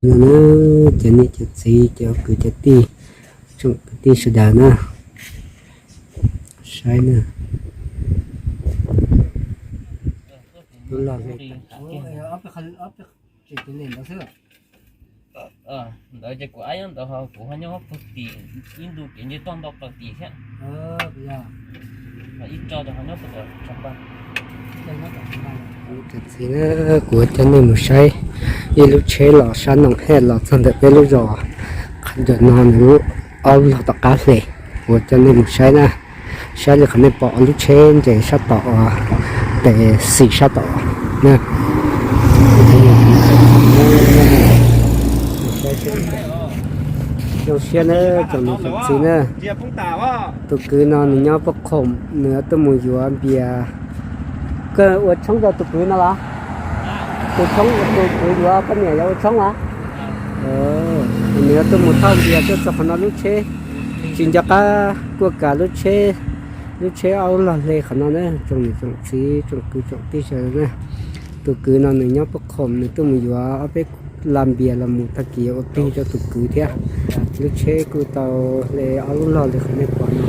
No na, cov niam cov txiv cov kwv cov tij, tsoom kwv tij sawv daws na, saib na. Lub log li ntawd ces kuv nyob puag tim ib ntu kev nce toj nto plaws tim thiab. Ib tso ho nyob puag tim Thav Npas. Cov txiv na, kuv coj nej mus saib ib lub tsheb los sab Noom Hej los txog ntawm peb lub zos qhov ncauj no nws lub, ob lub log tom qab hle. Kuv coj nej mus saib na, saib li qhov nej pom lub tsheb ntses sab tom, tes xim sab tom na. Zoo siab na, tsoom niam tsoom txiv na, tus kwv no nws nyob puag khoom, nws tuaj mus yuav npias. Koj ua tshoob rau tus kwv no los? Tus tshoob, tus kwv yuav poj niam yuav ua tshoob los? Nws yuav tuaj mus thauj npias tuaj txog qhov no lub tsheb, tsis nco qab kuaj kav lub tsheb, lub tsheb ob lub log hle qhov no na, tsoom niam tsoom txiv tsoom kwv tsoom tij sawv daws na. Tus kwv no nws nyob puag khoom, nws tuaj mus yuav ob peb la npias los mus tag kis ua plig rau tus kwv thiab. Lub tsheb kuj tau hle ob lub log li qhov nej pom no.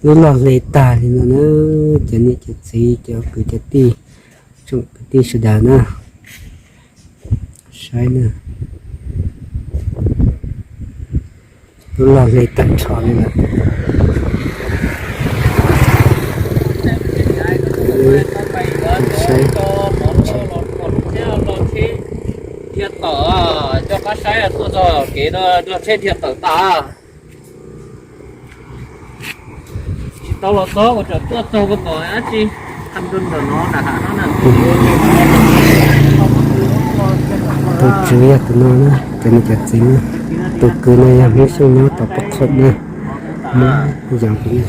Lub log hle tag li no na, cov niam cov txiv cov kwv cov tij, tsoom kwv tij sawv daws na, saib na. Lub log hle tag nrho li lawm. Saib, thiaj tawm, coj qab saib tuaj txog kev no, log tsheb thiaj tawm tas. Tsis tau los txog ua tsam tuaj txog ua tom dab tsi, tham nrog ntawm no nram hav no na. Tus tswv yog tus no na, cov niam cov txiv na. Tus kwv no yog Hmoob Xyooj nyob tom Paj Khoom na. Hmoob yog tus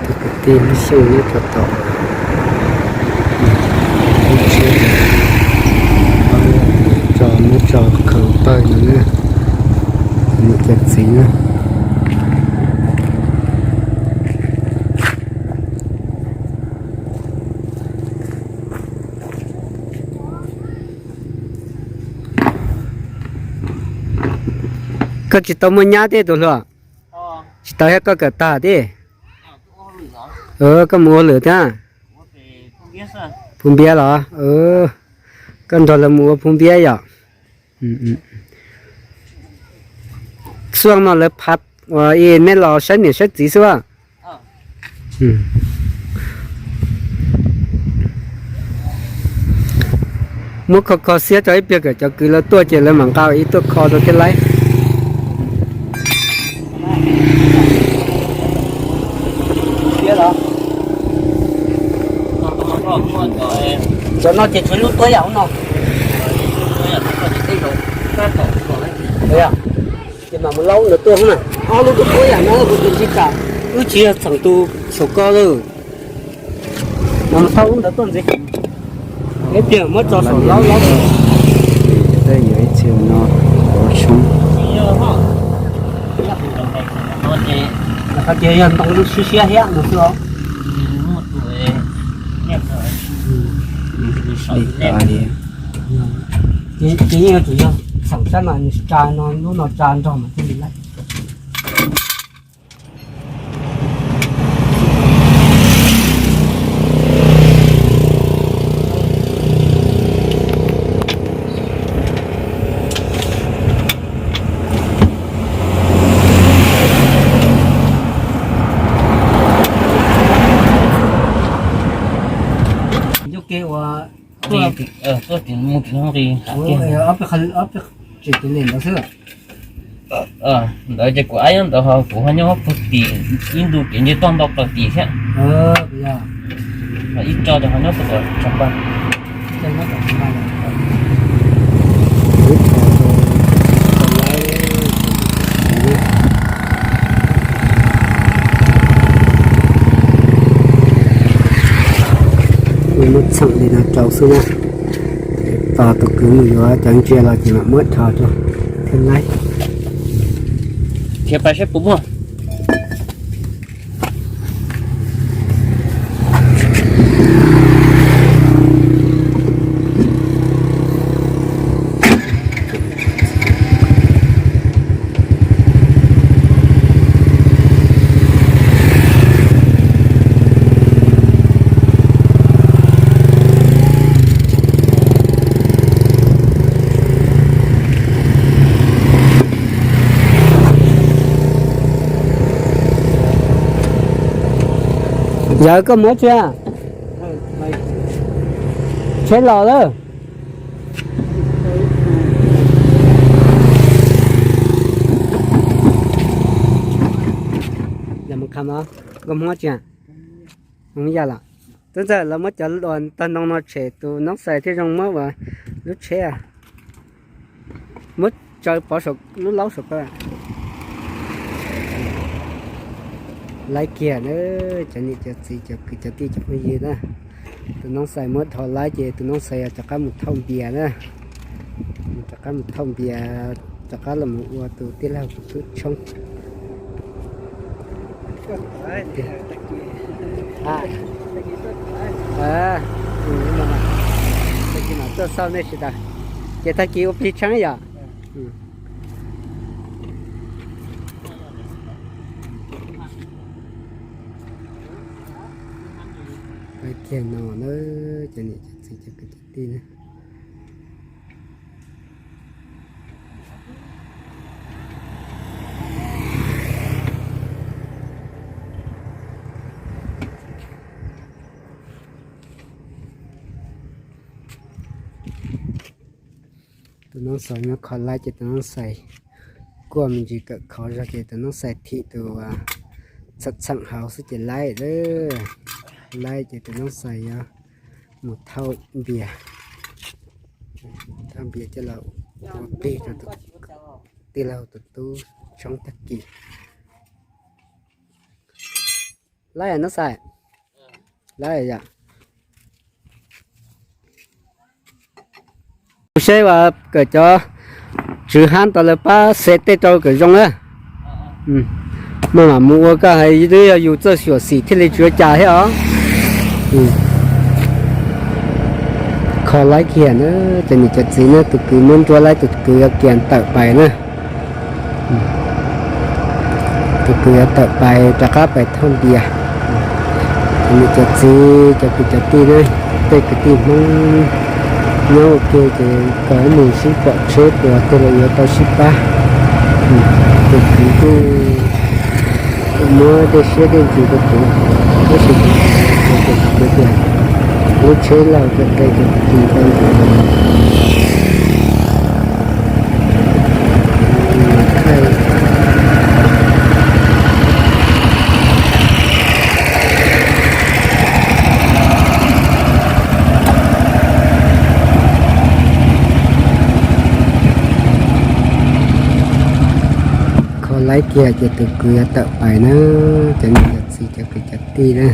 Tus kwv tij Hmoob Xyooj nyob rau tom, tso muab tso khaws pawg no na, niam cov txiv na. Koj tsis tau muaj nyab thiab tus hluas? Tsis tau thiab, koj kawm tag thiab? Koj mus ua lwm thiab? Phu Npiab los? Koj nrog lawv mus ua Phu Npiab yom? Xuaj no lawv phav uas nej los saib niam saib txiv xwb a? Muab kho kho siab tso ib pliag kom cov kwv lawv tuaj ces lawv mam nqa ib tuaj kho rau thiaj laib. Cov no ces tsuav lub tuab yam ub no. Ces mam mus laub ntawd tuaj na. Ob lub tuab yam no kuv tus ntsib tas, wb tsis yog txheem tus saum ko lawm. Mam mus thauj lub ntawd tuaj ntxiv. Ib pliag muab tso saum laub laub. Tej yuav ib txhia no ua tshoob. Qhov tias yog ntoo siab siab thiab no xwb os. Ces yeej yuav tsum yog txheem saib mas nws tsa no, lub no tsa nrog mas thiaj li laib. Nyob ke ua tuaj, tuaj tim mus tim no, ob peb tsev tim ntawd xwb. Ntawd ces kuv ab nyob ntawd ho kuv ho nyob puag tim ib ntu kev nce toj nto plaws tim thiab. Ib tso ces ho nyob puag tom Thav Npas. Muab txheem li no rau xwb na. Tos tus kwv mus yuav cov ntsia los ces mam muab rho rau thiaj laib. Khiav pais saib puas muaj. Yawg, koj muab tsi? Tsheb los lawm. Koj muab tsi? Ua yaj los. Tub ntxawg, los muab cov luas tag ntoo no tshem, tus noob xais thiaj zoo muab lub tsheb. Muab tsaws pov saum lub laub saum ko. Laib kiag na, cov niam cov txiv cov kwv cov tij cov phooj ywg na. Tus noob xais muab dhos laib ces tus noob xais yog rov qab mus thauj npias na. Rov qab mus thauj npias, rov qab los mus ua tus tij laug tus tub tshoob. Tag kis mam tuaj xauj nej tsis tas. Ces tag kis ua plig tsheeb yom. Kiag no na, cov niam cov txiv cov kwv cov tij na. Tus noob xais nyob kho laib ces tus noob xais kuaj me ntsis kawm khov zog ces tus noob xais thim tus txheem txheem hauv xwb ces laib. Laib ces tus noob xais yuav mus thauj npias, thauj npias coj los ua plig rau tus tij laug tus tub tshoob tag kis. Laib noob xais, laib yom. Seb uas kawm cov tswv hab tau lawv pab xe tej rau kawm zoo na. Maj mam mus ua koj hais twb yog yus txawj xyuam xim thiaj li tsis ua cas thiab os. Kho laib kiag na, cov niam cov txiv na, tus kwv muab nruab laib tus kwv yuav kiag tawm pais na. Tus kwv yuav tawm pais rov qab pais thauj npias. Cov niam cov txiv cov kwv cov tij na, tej kwv tij Hmoob nyob ua ke ces kom ib nus sib pom tsheb puas tej los yuav tau sib pab. Tus kwv kuj muab tej siab tej ntsws rau kuv, tab sis kuv tias lub tsheb laug cov qe cov tis tau ntawd mas thaij. Kho laib kiag ces tus kwv yuav tawm pais na, cov niam cov txiv cov kwv cov tij na.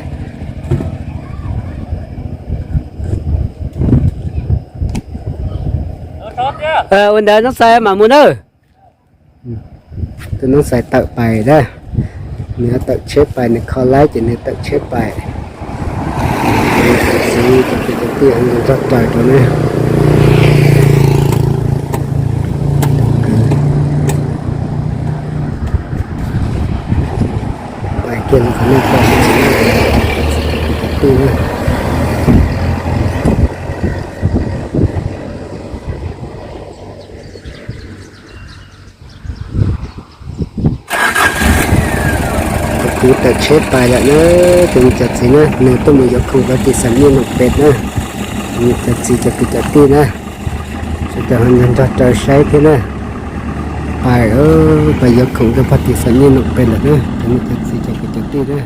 Ua ntawd noob xais mam mus nawb. Tus noob xais tawm pais na, nws yuav tawm tsheb pais, nws kho laib ces nws tawm tsheb pais. Txiv cov kwv cov tij nrog raws rau na. Pais kiag los qhov nej pom txiv cov kwv cov tij na. Tus kwv tawm tsheb pais lawm na, tus me cov txiv na, nws tuaj mus yuav khoom rau tim xam nyej Noom Pes na. Tus me cov txiv cov kwv cov tij na, sawv daws ho nrog nrog raws saib thiab na. Pais, pais yuav khoom rau pog tim xam nyej Noom Pes lawm na, tus me cov txiv cov kwv cov tij na.